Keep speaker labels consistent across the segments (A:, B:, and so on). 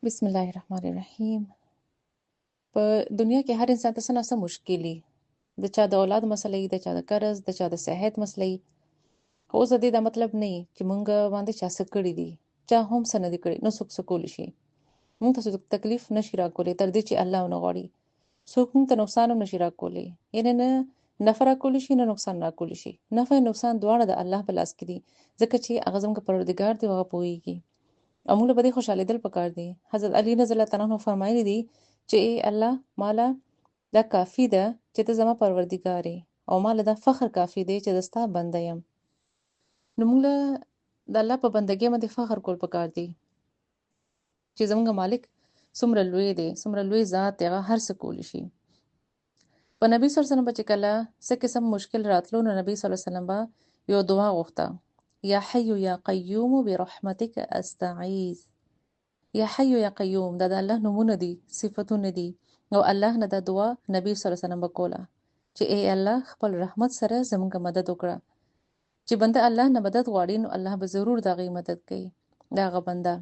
A: بسم الله الرحمن الرحیم. په دنیا کې هر انسان ته څه نا څه مشکل وي. د چا د اولاد مسله وي، د چا د قرض، د چا د صحت مسله وي. خو اوس د دې دا مطلب نه وي چې مونږ باندې چا څه کړي دي. چا هم څه نه دي کړي، نو څوک څه کولی شي؟ مونږ ته څوک تکلیف نشي راکولی تر دې چې الله ونه غواړي. څوک مونږ ته نقصان هم نشي راکولی، یعنې نه نفع راکولی شي نه نقصان راکولی شي. نفع او نقصان دواړه د الله په لاس کې دي، ځکه چې هغه زموږ پروردګار دی او هغه پوهیږي او موږ له په دې خوشحالېدل پکار دي. حضرت علي رضی الله تعالی عنه فرمایلي دي چې ای الله، ماله دا کافي ده چې ته زما پروردګار یې او ماله دا فخر کافي دی چې زه ستا بنده یم. نو موږ له د الله په بندګۍ باندې فخر کول پکار دي چې زموږ مالک څومره لوی دی، څومره لوی ذات دی، هغه هر څه کولی شي. په نبی صلی الله علیه وسلم به چې کله څه قسم مشکل راتلو نو نبی صلی الله علیه وسلم به یو دعا غوښته، یا حی یا قیوم برحمتک استعیذ. یا حی یا قیوم دا د الله نومونه دي، صفتونه دي، او الله نه دا دعا نبی صلی الله علیه وسلم به کوله چې ای الله خپل رحمت سره زمونږ مدد وکړه. چې بنده الله نه مدد غواړي نو الله به ضرور د هغې مدد کوي، د هغه بنده.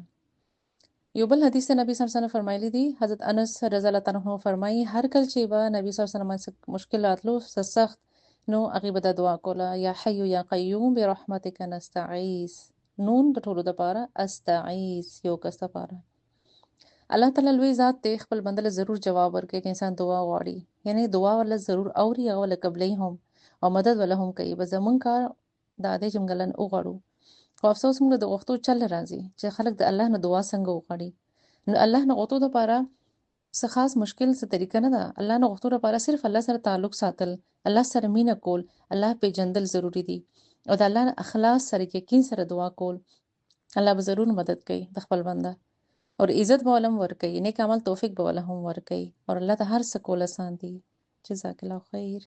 A: یو بل حدیث ته نبی صلی الله علیه وسلم فرمایلی دي، حضرت انس رضی الله تعالی عنہ فرمایي هر کله چې به نبی صلی الله علیه وسلم مشکل راتلو څه سخت، نو هغې به دا دعا کوله، یا حی یا قیوم برحمتک نستعیذ. نون د ټولو دپاره، استعیذ یو کس دپاره. الله تعالی لوی ذات دی، خپل بنده له ضرور جواب ورکوي چې انسان دعا غواړي، یعنی دعا ورله ضرور اوري، هغه ورله قبلوي هم او مدد ورله هم کوي. بس زمونږ کار دا دی چې موږ الله نه وغواړو. خو افسوس موږ د غوښتو چل راځي چې خلک د الله نه دعا څنګه وغواړي. نو الله نه غوښتو دپاره څه خاص مشکل څه طریقه نه ده. الله نه غوښتو لپاره صرف الله سره تعلق ساتل، الله سره مینه کول، الله پیژندل ضروری دي او د الله اخلاص سره یقین سره دعا کول. الله به ضرور مدد کوي د خپل بنده اور عزت به ولم ورکوي، نیک عمل توفیق به وله هم ورکوي اور الله ته هر څه کول اسان دي. جزاک الله خیر.